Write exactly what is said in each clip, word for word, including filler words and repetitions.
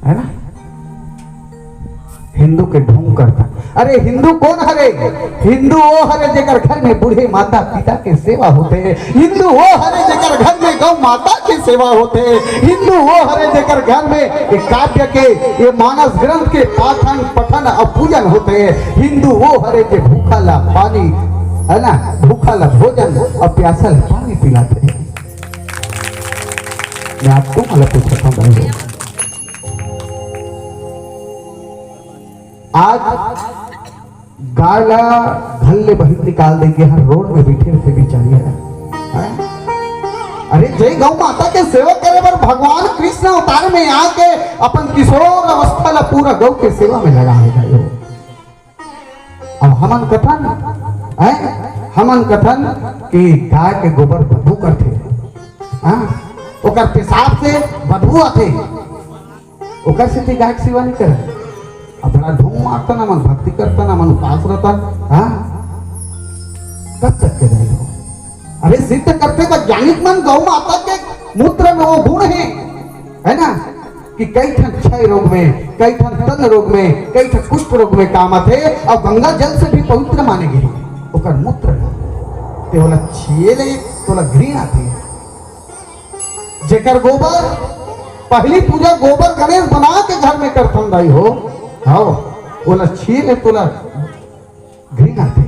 है ना? हिंदू के ढोंग करता। अरे, हिंदू कौन हरे? हिंदू वो हरे जेकर घर में बूढ़े माता पिता के सेवा होथे। हिंदू वो हरे जेकर घर में गौ माता के सेवा होथे। हिंदू वो हरे जेकर घर में ये काव्य के, ये मानस ग्रंथ के पाठन पठन और पूजन होथे। हिंदू वो हरे जे भूखा ला पानी, है ना, भूखा ला भोजन और प्यासा ला पानी पिलाथे। मैं आप तुम वाला पूछता हूँ भाई लोग। आज गाय ला घर ले बहिर निकाल देंगे, हर रोड में बैठे रहिथे बिचारी ह। अरे, जय गौ माता के सेवा करे बर भगवान कृष्ण अवतार में आके अपन किशोर अवस्था ला पूरा गौ के सेवा में लगा है भाई। अब हमन कथन, हैं? हमन कथन कि गाय के गोबर बदबू करथे, हाँ? ओकर पेशाब से बदबू आथे, ओकर सेती गाय के सेवा नहीं करे। अब बड़ा ढोंग मारता ना, मन भक्ति करता ना, मन उपास रहता, हाँ? कब तक के रहे हो? अरे, सिद्ध करथे, वैज्ञानिक मन गौ माता के मूत्र में वो गुण है, है ना, कि कई ठन क्षय रोग में, कई ठन तंग रोग में, कई ठन कुष्ठ रोग में काम आथे, और गंगा जल से भी पवित्र माने गे हे ओकर मूत्र ला। ते ओला छिए ले, तोला घृणा आथे। जेकर गोबर, पहली पूजा गोबर गणेश बना के घर में करथन दाई हो, हाँ, ओला छिए ले, तोला घृणा आथे।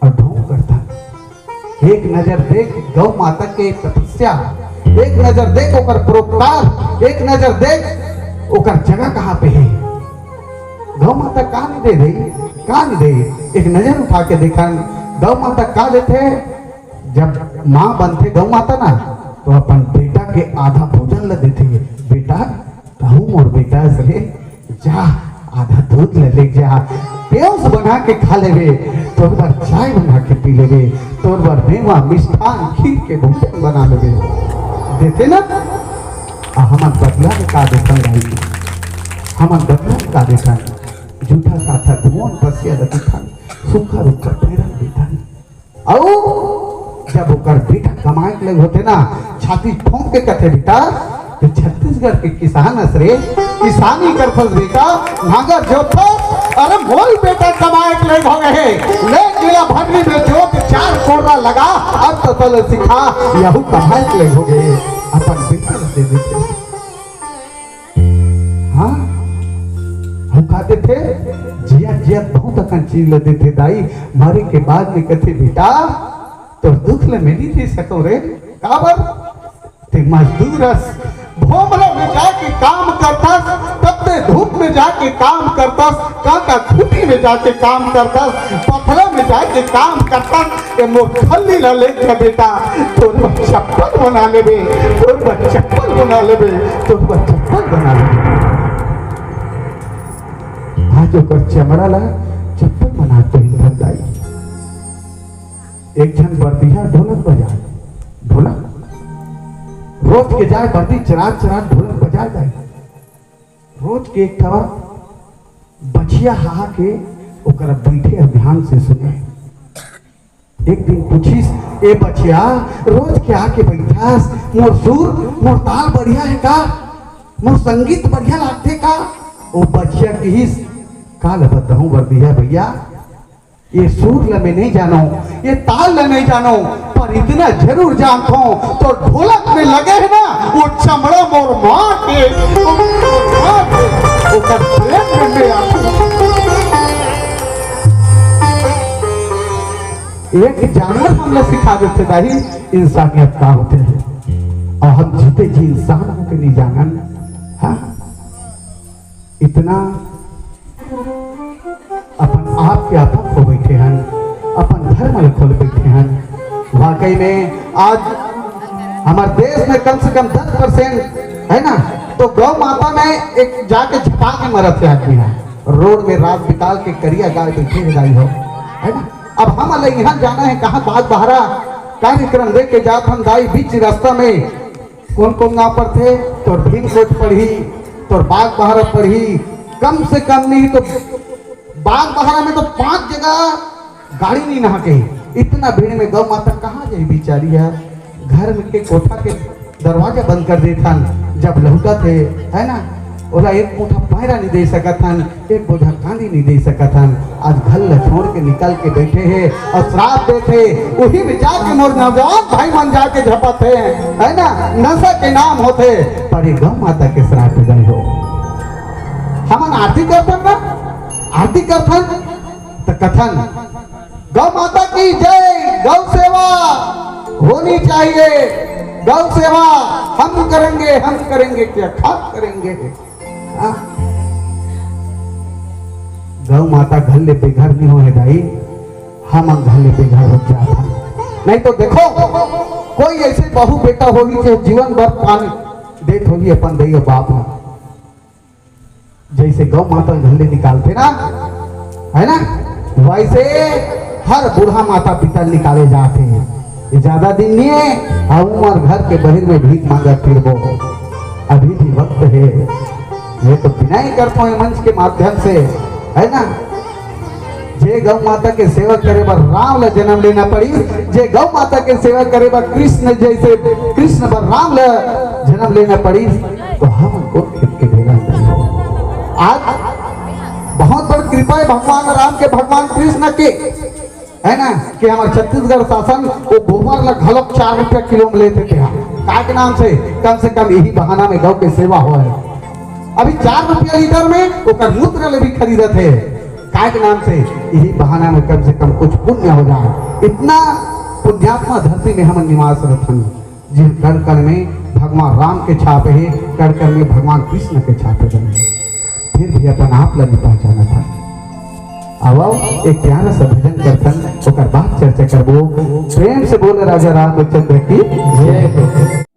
और ढोंग करता। एक नजर देख गौ माता के तपस्या, एक नजर देख ओकर परोपकार, एक नजर देख ओकर जगह कहाँ पे है। गौ माता का नहीं दे रही, का नहीं दे? एक नजर उठा के देखन, गौ माता का देथे? जब माँ बनथे गौ माता ना, तो अपन बेटा के आधा भोजन ल देथे। बेटा, कहूँ मोर बेटा से, जा, आधा दूध ले ले जा, पेउस बना के खा लेबे, तोर बर चाय बना के पी लेबे, तोर बर मेवा, मिष्ठान, खीर के भोजन बना लेबे। देथे ना? आ हमन बदला में का देखन भाई? हमन बदला में का देखन? जूठा साठा धुआं बसिया ल देखन, सूखा रुखा पेड़ ल देखन। अउ जब ओकर बेटा कमाए के लग होथे ना, छाती ठोंक के कथे, "बेटा, तू छत्तीसगढ़ के किसान हस रे, किसानी करथस बेटा, नांगर जोतथस, अरे मोर बेटा कमाए के लग हो गए, ले गेला भर्री में जोत, चार कोर्रा लगा, अब तो तोला सिखा, यहू कमाए के लग हो गए।" अपन बेटा ल दे देथे। हाँ, अउ का देथे? जियत जियत बहुत अकन चीज ल देथे दाई, मरे के बाद में कथे, "बेटा, तोर दुख ल मैं नइ दे सकंव रे।" काबर? ते मजदूर अस, भोमरा में जाके काम करथस, तत्ते धूप में जाके काम करथस, कांटा खूंटी में जाके काम करथस, पथरा में जाके काम करथस, ए मोर खल्ली ला लेके बेटा, तोर बर चप्पल बना लेबे, तोर बर चप्पल बना लेबे, तोर बर चप्पल बना लेबे। आज ओकर चमड़ा ला चप्पल बना के पहिनथन दाई। एक झन बरदिहा ढोलक बजाए, ढोलक रोज के जाए बरदी चरात चरात ढोलक बजाए दाई। रोज के एक ठवा बछिया हा के ओकरा बैठे अउ ध्यान से सुने। एक दिन पूछिस, "ए बछिया, रोज के आके बैठस, मोर सुर, मोर ताल बढ़िया हे का? मोर संगीत बढ़िया लागथे का?" ओ बछिया किहिस, "का ल बताहूं बरदिहा भैया, ये सुर ल मैं नइ जानंव, ये ताल ल नइ जानंव, पर इतना जरूर जानथंव, तोर ढोलक में लगे हे ना, वो चमड़ा मोर माँ के, मोर माँ के, ओकर प्रेम में मैं आथंव।" एक जानवर हमला सिखा देथे दाई, इंसानियत का होथे। अउ हम जीते जी इंसान होके नइ जानन, हाँ? इतना अपन आप के आपा खो बैठे हन, अपन धर्म ल खो बैठे हन। वाकई में आज हमर देश में कम से कम दस परसेंट है ना, तो गौ माता में एक जाके झपा के मरत हे आदमी ह। रोड में रात बिताल के करिया गाय बैठे हे दाई हो, है ना? अब हमन ल इहाँ जाना हे कहाँ, बाग बहरा कार्यक्रम दे के जात हन दाई, बीच रास्ता में कौन कौन गांव पड़थे? तोर भीमकोट पड़ही, तोर बाग बहरा पड़ही, कम से कम नहीं तो बाग बहरा में तो पांच जगह गाड़ी नइ नहा के, इतना भीड़ में गौ माता कहाँ जाही बिचारी ह? घर में के कोठा के दरवाजा बंद कर देथन, जब लहुटत हे, है ना, ओला एक मुठा पैरा नहीं दे सकत हन, एक बोझा कांदी नहीं दे सकत हन। आज घर ल छोड़ के निकल के बैठे हे और श्राप देथे, उही में जाके मोर नौजवान भाई मन जाके झपत हे, है ना, नशा के नाम होथे, पर ये गौ माता के श्राप नहीं हो। हमन आरती करथन ना, आरती करथन त कथन, गौ माता की जय, गौ सेवा होनी चाहिए, गौ सेवा हम करेंगे, हम करेंगे, क्या खाक करेंगे? हाँ? गौ माता घर ले बेघर नहीं होए दाई, हम घर ले बेघर हो जाता। नहीं तो देखो, कोई ऐसे बहू बेटा होही जो जीवन भर पानी देत होही अपन दई बाप ला। जैसे गौ माता घर ले निकालथे ना, है ना, वैसे हर बूढ़ा माता पिता निकाले जाथे। ये ज्यादा दिन नहीं है, हम उमर घर के बहिर में भीख मांगत फिरबो, अभी भी वक्त है। ये तो बिना ही करता हूँ मंच के माध्यम से, है ना। जे गौ माता के सेवा करे बर राम ला जन्म लेना पड़ी, जे गौ माता के सेवा करे बर कृष्ण जैसे कृष्ण बर राम ला जन्म लेना पड़ी, तो हम उनको खेत के ढेला उतारो। आज बहुत बड़ कृपा है भगवान राम के, भगवान कृष्ण के, है ना, कि हमर छत्तीसगढ़ शासन वो गोबर ला घलोक चार रुपया किलो में लेथे तेहा। का के नाम से? कम से कम यही बहाना में गौ के सेवा होए। अभी चार रुपया लीटर में ओकर मूत्र ले भी खरीदत हे। का के नाम से? यही बहाना में कम से कम कुछ पुण्य हो जाए। इतना पुण्यात्मा धरती में हमन निवास रथन, जिन कण कण में भगवान राम के छाप हे, कण कण में भगवान कृष्ण के छाप हे। फिर भी अपन आप ला नहीं पहचाना था। अब आओ, एक प्यारा सा भजन करथन, ओकर बाद चर्चा करबो। प्रेम से बोले राजा रामचंद्र की जय हो।